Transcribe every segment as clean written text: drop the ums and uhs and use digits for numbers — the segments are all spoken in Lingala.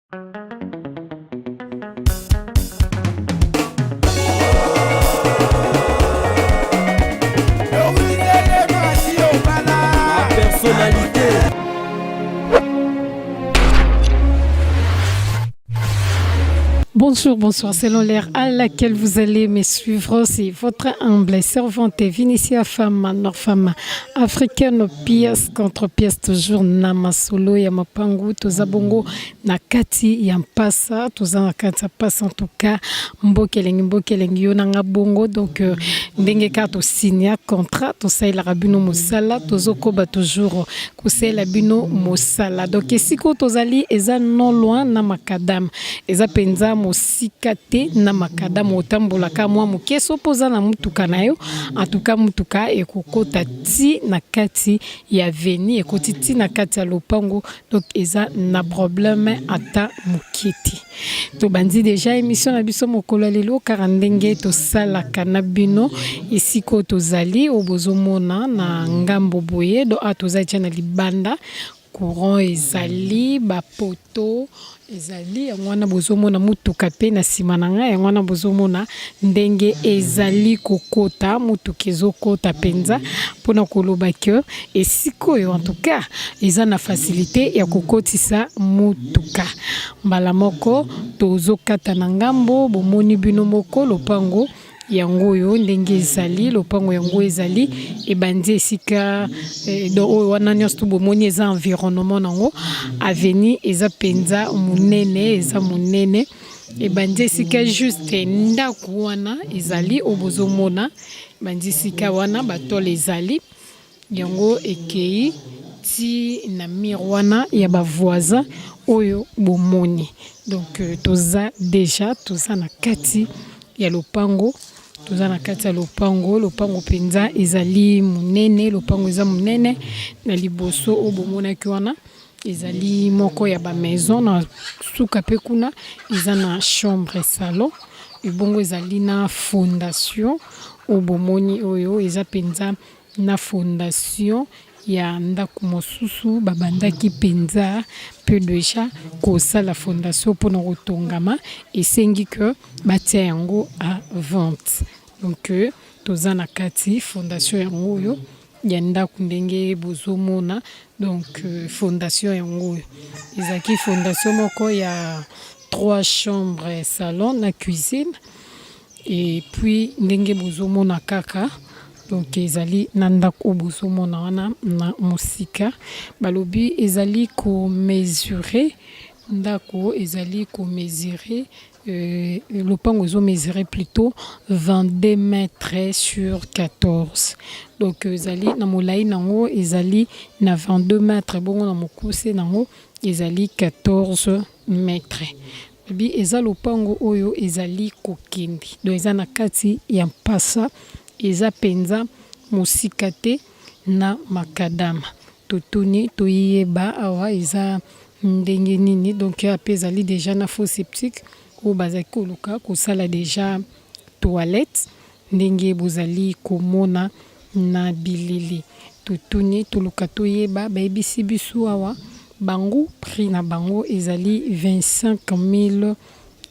Personnalité. Bonjour, bonsoir. Selon l'heure à laquelle vous allez me suivre, c'est votre humble servante Vinicia Femme, Nord Femme africaine, pièce contre pièce, toujours na masolo ya mapangu, toza bongo na kati ya mpasa, toza na kati ya mpasa en tout cas, mboka elengi, mboka elengi yo nanga bongo, donc euh, ndenge kaka tosinia contrat, tosalelaka bino mosala, tozokoba toujours kosalela bino mosala. Donc esika oyo tozali eza non loin na macadam, eza mpenza mosika te na macadam, otambolaka mwa moke so mpo oza na motuka na yo, en tout cas motuka ekokota ti na kati ya avenue, ekoti ti na kati ya lopango, donc eza na problème ata moke te. Tobandi deja émission na biso mokolo ya lelo kaka ndenge tosalaka na bino esika oyo tozali oyo bozomona na ngambo boye, donc awa toza tia na libanda, courant ezali, bapoto ezali, yango wana bozomona motuka mpe na nsima na ngai, yango wana bozomona ndenge ezali kokota, motuka ezokota mpenza mpona koloba ke esika oyo en tout cas eza na facilité ya kokotisa motuka mbala moko. Tozokata na ngambo, bomoni bino moko lopango yango oyo ndenge ezali, lopango yango ezali ebandi esika eh, donc oyo wana nyonso to bomoni eza environnement nango, avenue eza mpenza monene, eza monene, ebandi esika juste ndako wana ezali oyo bozomona, ebandi esika wana batole ezali yango ekei ti na mur wana ya ba voisin oyo bomoni. Donc euh, toza deja toza na kati ya lopango, toza na kati ya lopango, lopango mpenza ezali monene, lopango eza monene na liboso oyo bomonaki wana ezali moko ya ba maison, na suka mpe kuna eza na chambre salon, ebongo ezali na fondation oyo bomoni oyo eza mpenza na fondation ya ndako mosusu babandaki mpenza mpe deja kosala fondation mpona kotongama, esengi que batia yango à vente. Donc toza na kati fondation yango oyo ya ndako ndenge bozomona, donc fondation yango oyo ezalaki fondation moko ya trois chambres salon na cuisine. Et puis ndenge bozomona kaka, donc ezali na ndako oyo bozomona wana na mosika, balobi ezali ko mesurer ndako, ezali ko mesurer euh, lopango ezo mesurer plutôt 22 mètres sur 14, donc ezali na molai nango ezali na 22 mètres, bongo na mokuse nango ezali 14 mètres. Bi eza lopango oyo ezali kokende, donc eza na kati ya mpasa, eza penza mosika te na makadama. Totuni toyeba awa eza ndenge nini, donc awa pe ezali dejà na fosse septique oyo bazali koluka kosala dejà toilette. Ndenge bozali komona na bilili. Totuni toluka toyeba, bayebisi biso awa bango prix na bango ezali 25000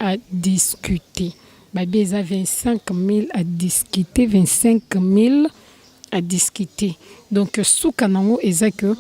à discuter. Babi eza 25000 à discuter, 25000 à discuter. Donc suka nango eza que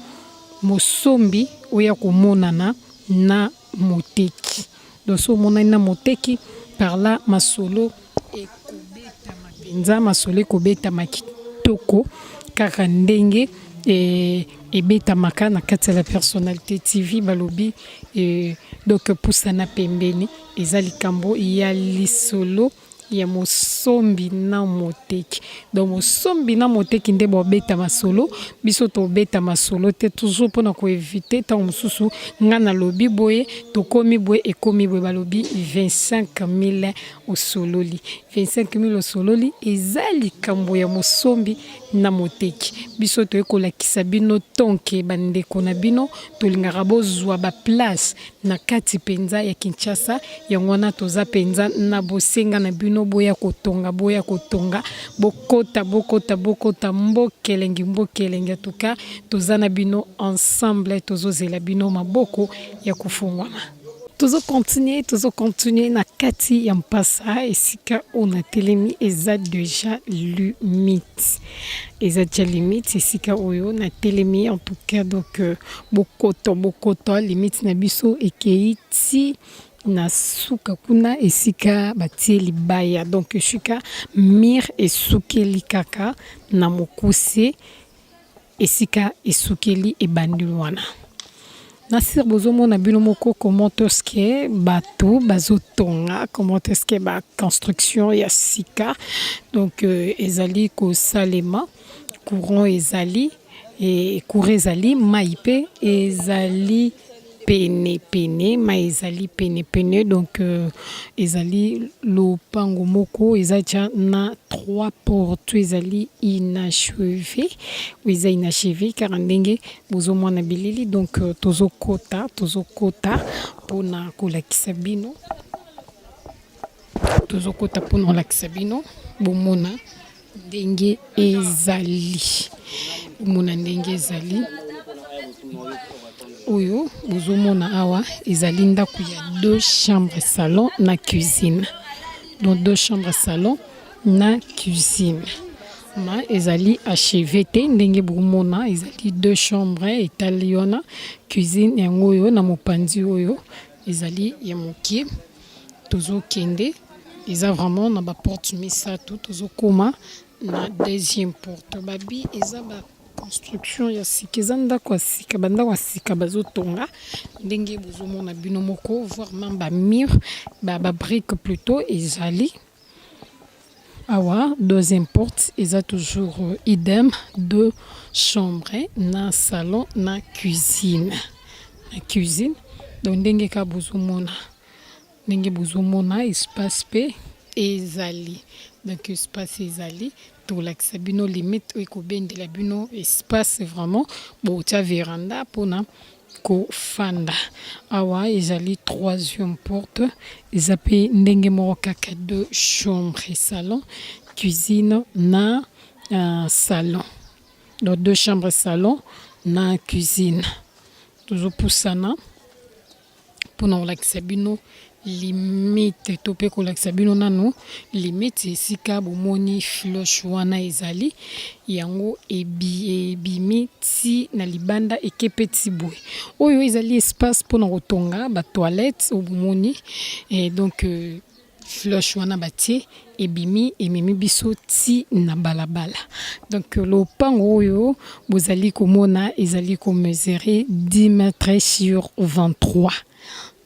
mosombi oya komonana na moteki. Donc soki omonani na moteki par là masolo ekobetama mpenza, masolo ekobetama kitoko kaka ndenge e, ebetamaka na kati ya la personnalité TV balobi e, donc pusana pembeni eza likambo ya lisolo ya mosombi na moteki. Donc mosombi na moteki nde bobeta masolo, biso tobeta masolo te, toujours pona ko eviter tango mosusu nga nalobi boye tokomi boye ekomi boye, balobi 25000 osololi 25000 osololi eza likambo ya mosombi na moteki. Biso toye kolakisa bino tonke ba ndeko na bino tolingaka bozua ba place na kati penza ya Kinshasa, yango wana toza penza na bosenga na bino boya kotonga, boya kotonga, bokota, bokota, bokota, mboka elengi, mboka elengi, en tout cas toza na bino ensemble, tozozela bino maboko ya kofungwama. Tozo continuer, tozo continuer na kati ya mpasa esika oyo natelemi eza dejà limite. Eza dejà limite esika oyo natelemi en tout cas donc bokoto bokoto limite na biso ekeyi ti na suka kuna esika batie libaya donc esika mur esukeli kaka na mokuse. Esika esukeli ebandi wana. Na sur bozo mona bino moko comment est ce que batu bazo tonga, comment est ce que ba construction ya sika donc ezali kosalema, courant ezali, courant ezali, mayi pe ezali. Pene pene mayi ezali pene pene donc ezali lopango moko eza dja na trois porte ezali inacheve eza inacheve kaka ndenge bozomona bilili donc tozokota tozokota mpona kolakisa bino tozokota mpona kolakisa bino bomona Ndenge ezali omona ndenge ezali oyo bozomona awa ezali ndako ya deux chambres salon na cuisine donc deux chambres salon na cuisine ma ezali acheve te ndenge bomona ezali deux chambres etali wana cuisine yango oyo na mopanzi oyo ezali ya moke tozokende eza vraiment na ba porte misato tozokoma na deuxième porte babi eza ba construction ya sika eza ndako ya sika bandako ya sika bazotonga ndenge bozomona bino moko voire même ba mur ba brique plutôt ezali awa deuxième porte eza toujours idem deux chambres na salon na cuisine na cuisine donc ndenge kaka bozomona Ndenge bozo mona espace pe ezali donc espace ezali tolakisa bino limite oyo ekobendela bino espace vraiment botia veranda pona kofanda awa ezali troisième porte eza pe ndenge moko kaka deux chambres salon cuisine na salon donc deux chambres salon na cuisine tozopusana. Pona kolakisa bino limite to pe kolakisa bino nanu limite esika bomoni floche wana ezali yango ebimi ti na libanda eke pe ti boye oyo ezali espace pona kotonga ba toilette oyo bomoni donc Floche wana batie ebimi ememi biso ti na balabala donc lopango oyo bozali komona ezali ko mesurer 10 mètres sur 23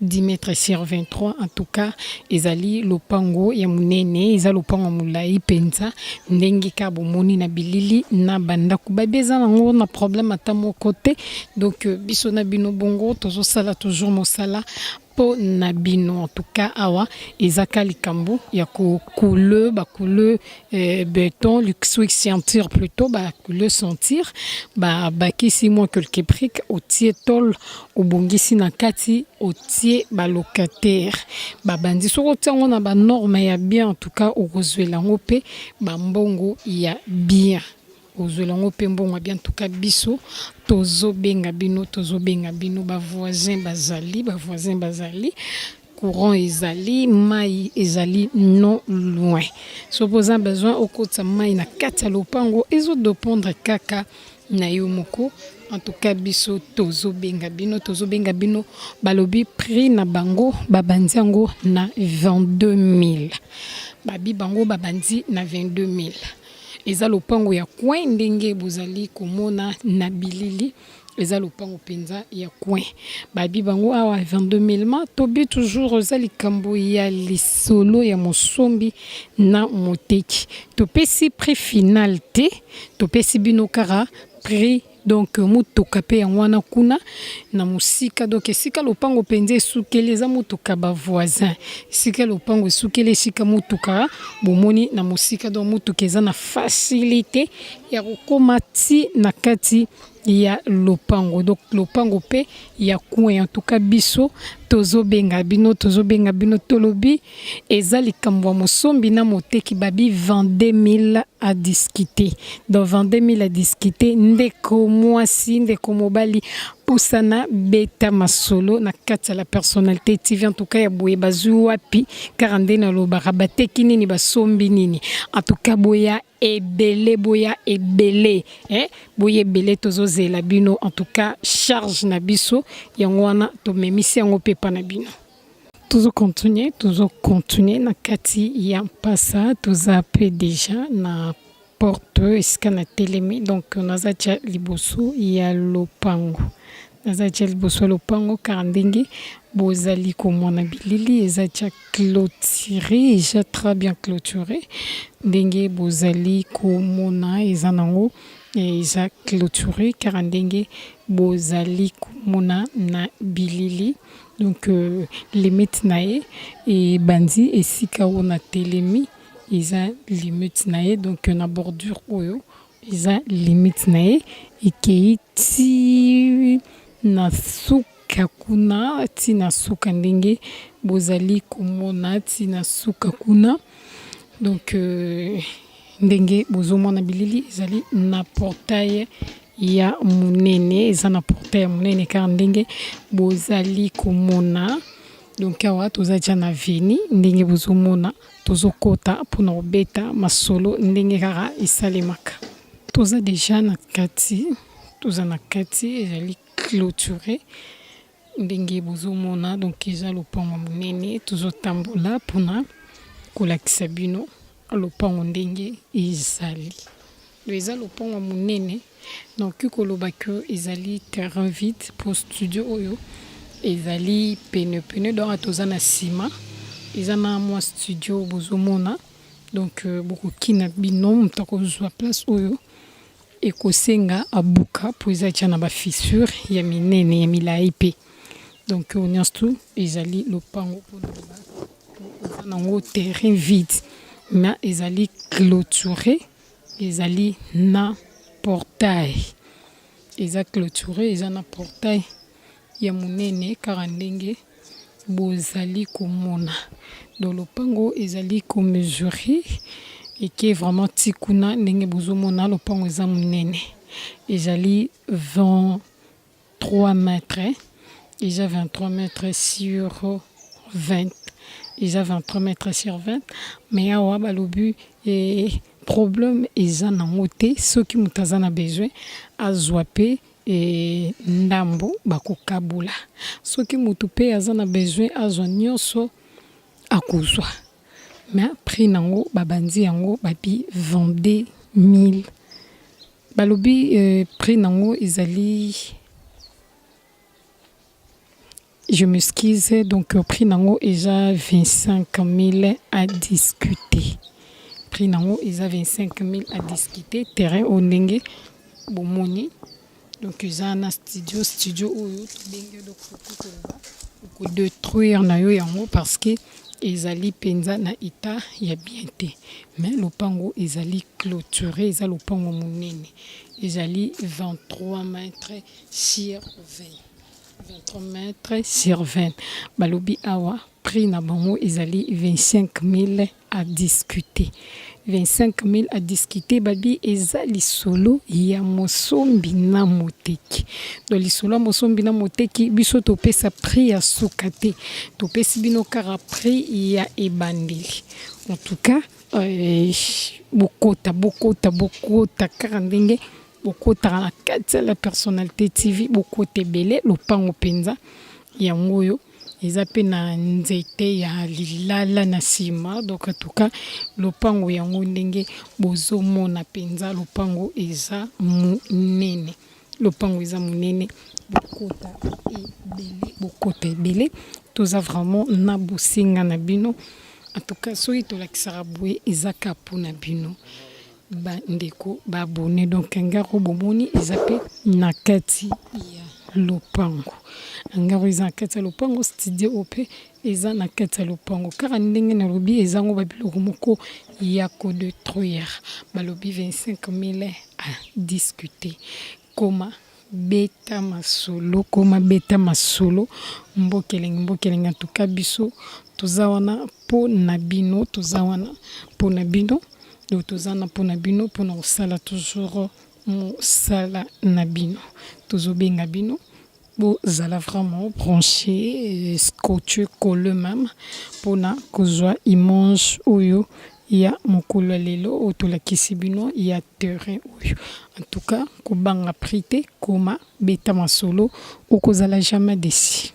10 mètres sur 23 en tout cas ezali lopango ya monene eza lopango ya molai mpenza ndenge kaka bomoni na bilili na bandako babi eza nango na problème ata moko te donc biso na bino bongo tozosala toujours mosala Po na bino en tout cas awa eza ka likambo ya ko coule ba coule beton ceinture plutot ba coule ceinture ba bakisi mwa quelques briques otie tole obongisi na kati otie ba locataire ba bandi soki otie yango na ba norme ya bien en tout cas okozwela yango pe ba mbongo ya bien. Ozwela ngo pe mbongo ya bien en tout cas biso tozo benga bino tozo benga bino ba voisin bazali ba voisin bazali courant ezali mayi ezali non loin soki oza besoin okotisa mayi na kati ya lopango ezo dependre kaka na yo moko en tout cas biso tozo benga bino tozo benga bino balobi prix na bango babandi yango na 22000 babi bango babandi na 22000 Eza lopango ya coin ndenge bozali komona na bilili eza lopango penza ya coin babi bango awa 22000 ma tobi toujours eza likambo ya lisolo ya mosombi na moteki topesi prix final te topesi bino kaka prix Donc mutuka pe yango wana kuna na mosika donc esika lopango penza esukeli eza mutuka ba voisin esika lopango esukeli esika mutuka bomoni na mosika donc mutuka eza na facilite ya kokoma ti na kati. ya lopango. Donc lopango pe ya coin. En tout cas biso tozobenga bino, tozobenga bino, tolobi eza likambo ya mosombi na moteki. Babi 22 000 à discuter. Donc 22 000 à discuter. Ndeko mwasi, ndeko mobali, pusana, beta masolo na kati ya La Personnalité TV. En tout cas ya boye bazwi wapi? Kaka nde nalobaka, bateki nini, basombi nini? En tout cas boya ebele, boya ebele, eh? Boya ebele, tozozela bino. En tout cas charge na biso yango wana, tomemisi yango mpe epa na bino. Tozocontinue, tozocontinue na kati ya mpasa. Toza mpe déjà na porte esika na telemi. Donc naza tia liboso ya lopango, naza tia liboso ya lopango kaka ndenge bozali komona bilili. Eza tia clôturé, eza très bien clôturé ndenge bozali komona. Eza nango, eza clôturé kaka ndenge bozali komona na bilili. Donc limite na ye ebandi esika oyo na telemi, eza limite na ye. Donc na bordure oyo eza limite na ye, ekei ti na suka kuna, ti na suka ndenge bozali komona, ti na suka kuna. Donc ndenge bozomona bilili, ezali na portail ya monene, eza na portail ya monene kaka ndenge bozali komona. Donc awa toza tia na veni ndenge bozomona, tozokɔta mpona kobeta masolo ndenge kaka esalemaka. Toza déjà na kati, toza na kati, ezali clôturé ndenge bozomona. Donc eza lopango monene, tozotambola mpona kolakisa bino lopango ndenge ezali. Eza lopango monene, donc koloba ke ezali terrain vide po studio oyo ezali penepene. Donc toza na nsima, eza na mwa studio bozomona. Donc bokoki na bino, moto akozwa place oyo ekosenga abuka mpo eza tia na bafissure ya minene, ya milai mpe. Donc oyo nyonso tu ezali lopango. Mpona eza nango terrain vide, mais ezali clôturé, ezali na portail, eza clôturé, eza na portail ya monene kaka ndenge bozali komona. Donc lopango ezali komesure, eke vraiment ti kuna ndenge bozomona. Lopango eza monene, ezali 23 mètres, eza 23 mètres sur 20, eza 23 mètres sur 20. Mais awa balobi problème eza nango te. Soki moto aza na besoin azwa mpe ndambo, bakokabola. Soki motu mpe aza na besoin azwa nyonso, akozwa. Mais prix nango babandi yango, babi 22 000. Balobi prix nango ezali, je m'excuse, donc prix nango eza 25 000 à discuter. Prix nango eza 25 000 à discuter. Terrain oyo ndenge bomoni, donc eza na studio. Studio oyo tobengi, donc koloba okodétruire na yo yango parce que ezali mpenza na état ya bien te. Mais lopango ezali clôturé, eza lopango monene, ezali 23 mètres sur 20, 23 mètres sur 20. Balobi awa prix na bango ezali 25 000 à discuter, 25 000 à discuter. Babi eza lisolo ya mosombi na moteki. Donc lisolo ya mosombi na moteki, biso topesa prix ya suka te, topesi bino kaka prix ya ebandeli. En tout cas bokota, bokota, bokota kaka ndenge bokotaka na kati ya La Personnalité TV, bokota ebele. Lopango mpenza yango oyo, eza mpe na nzete ya lilala na nsima. Donc en tout cas lopango yango ndenge bozomona mpenza, lopango eza monene, lopango eza monene. Bokota ebele, bokota ebele, toza vraiment na bosenga na bino. En tout cas soki tolakisaka boye, eza ka mpona bino bandeko baabonnés. Donc ngaro bomoni eza mpe na kati ya lopango, ngaro eza na kati ya lopango, studio oyo mpe eza na kati ya lopango. Kaka ndenge nalobi, ezango babiloko moko ya kodétruire. Balobi 25 000 à discuter. Koma. Beta masolo koma beta masolo mboka elengi mboka elengi en tout cas biso toza wana po na bino toza wana po na bino donc toza wana po na bino pona kosala toujours mosala na bino tozo benga bino bozala vraiment branche scotche colle meme pona kozwa image oyo ya mokolo ya lelo oyo tolakisi bino ya terrain oyo en tout cas kobanga prix te koma beta masolo okozala jamais desi.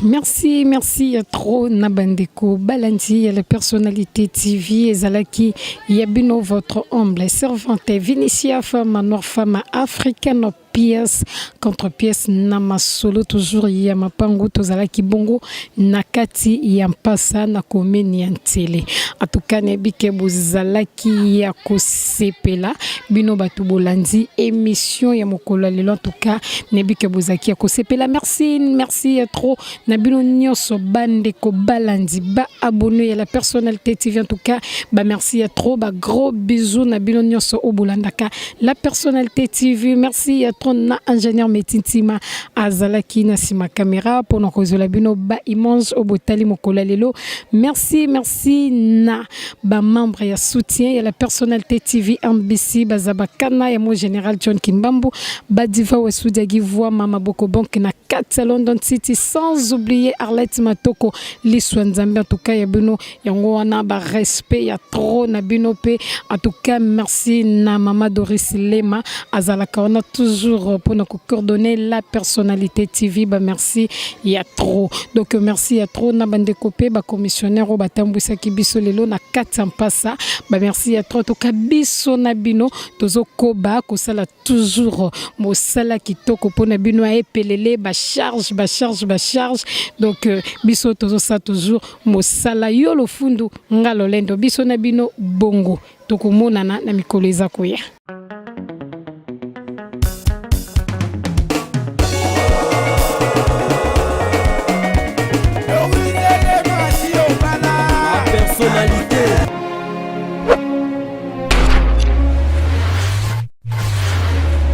Merci merci ya trop na bandeko balandi ya la personnalité TV ezalaki ya bino votre humble servante Vinicia femme noire femme africaine pièce contre pièce na masolo toujours ya mapangu tozalaki bongo na kati ya mpasa na commune ya Nsele. En tout cas nayebi ke bozalaki ya kosepela bino bato bolandi émission ya mokolo ya lelo. En tout cas nayebi ke bozalaki ya kosepela. Merci merci ya trop na bino nyonso bandeko balandi ba abonné ya la personnalité TV. En tout cas ba merci ya trop, ba gros bisous na bino nyonso oyo bolandaka la personnalité TV. Merci ya trop na ingénieur Metintima azalaki na nsima caméra mpona kozwela bino ba image oyo botali mokolo ya lelo. Merci merci na bamembre ya soutien ya la personnalité TV MBC baza bakana ya mo général John Kimbambu badiva wesudiagi voi mama boko banque na kati ya London City, sans oublier Arlette Matoko liswa nzambe. En tout cas ya bino yango wana ba respect ya trop na bino mpe. En tout cas merci na mama Doris Lema azalaka wana toujours mpona kocoordonner la personnalité TV. Ba merci ya trop. Donc merci ya trop na bandeko mpe bacommissionnaire oyo batambwisaki biso lelo na kati ya mpasa. Ba merci ya trop. Toka biso na bino tozokoba kosala toujours mosala kitoko mpona bino aepelele bacharge bacharge bacharge. Donc biso tozosala toujours mosala yo lofundu nga lolendo biso na bino bongo tokomonana na mikolo eza koya.